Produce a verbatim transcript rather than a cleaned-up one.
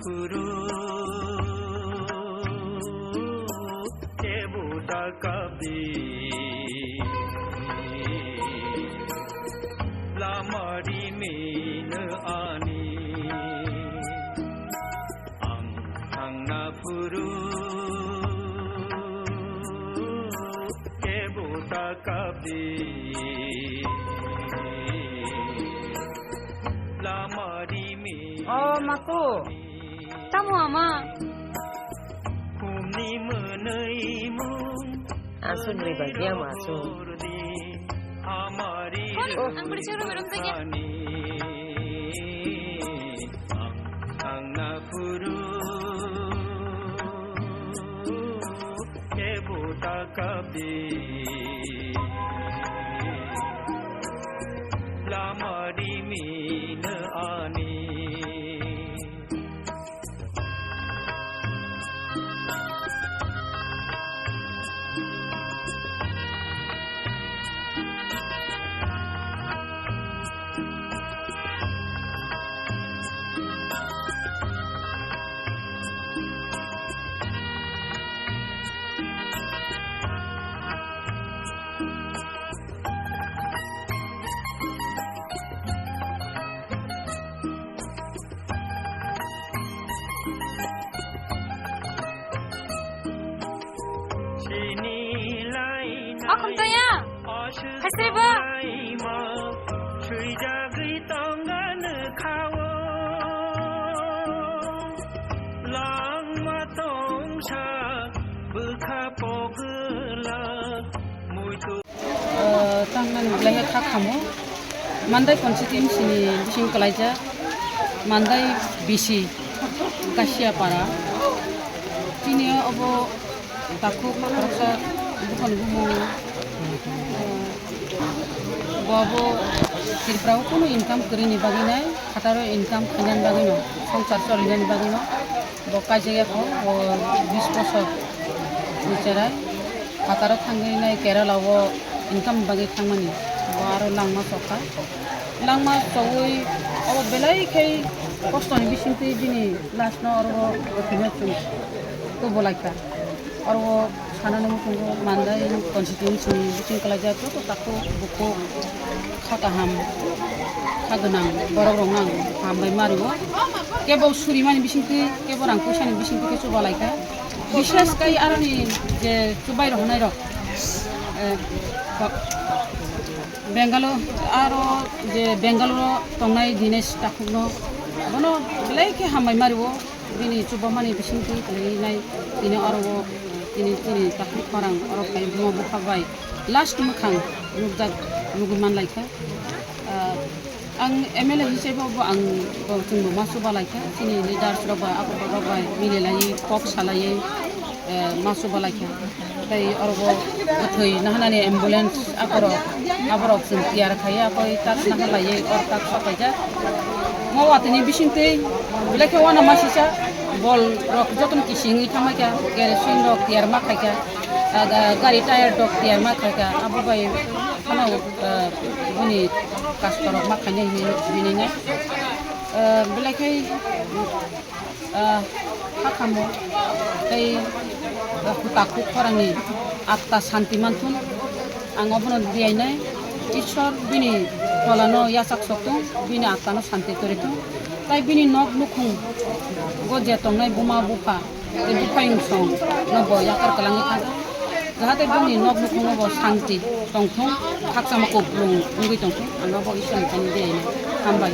Guru, kebo da kabi, lamari min ani, ang, ang na guru, kebo da kabi, lamari min. Oh, Maku. Tamo ama? Aswk ni bagwi ang aswk. Hon, ang bwrwi chwng rwmai rwmjakya. Ang na phuru kebo ta kabi, lamari min ani. O khumtoya, haisai ba? Langma tongsa bwkha pogwla muitu. Tangnani belai khe kha khamo. Mandai constituency ni bising kwlaijak Mandai bisi Kasia para. Chini obo takhuk khoroksa buphang bumu, bo abo Tripura o kunu income kwrwini bagwi nai, phataro income khainani bagwi no, swngchar cholinani bagwi no. Bo kaijak ya kho, bo bis bosor ni cherai phataro thangwi nai Kerala o income bagwi thangmani. Bo aro langma chokha. Langma chogwi obo belai khai kosto ni bisingtwi bini last no oro bo thwima chwng to bolaikha. Oro sanani muchungo Mandai constituency ni bising kwlaijak joto takhuk bukhuk kha kaham, kha gwnang borok rokno ang hambai ma rwo. Kebo surimani bisingtwi, kebo rang puisani bisingtwi khe chubalaikha. Bishes khai aroni je chubai rok hwnai rok, eh, ba-, Bangalore aro je Bangalore tongnai Dinesh takhukno bono belai khe hambai ma rwo. Bini chubamani bisingtwi kwlwinai tini oro o, tini, tini takhuk khorang oro phai buma bupha bai last mwkhang nukjak, nugwi manlaikha. Ah, ang M L A hisaibo bo ang bo chwngbo ma chubalaikha, chini leaders rok bai, aborok rok bai mililaiwi kok salaiwi, eh, ma chubalaikha. Tei oro bo kwthwi nahanani ambulance akorok, aborok chwng tiyar khaiya, akoi tak naharlaiwi oro tak sokaijak. Mo watini bisingtwi belai khe uanama masisa bol rok jotono kisingwi thangbaikha, kerosene rok tiyar ma khaikha, ah, ga-, gari tyre rok tiyar ma khaikha, abo bai phano, ah, boni kastorok ma khainai hinwi hinwi nai. Ah, belai khe ah, hakhamo tei, ah, takhuk khorangni atta santi manthun. Ang obono diyainai Ishwar bini tolano yachak sokthung, bini attano santi kwrwithung. Tai bini nok nukhung go je tongnai buma bupha tei buphayung song no bo yakar kwlangwi thangkha. Jahate bini nok nukhungo bo santi tongthung, khakchangma kuplung wngwi tongthung. Ang abo Ishwarni thani diyainai. Hambai.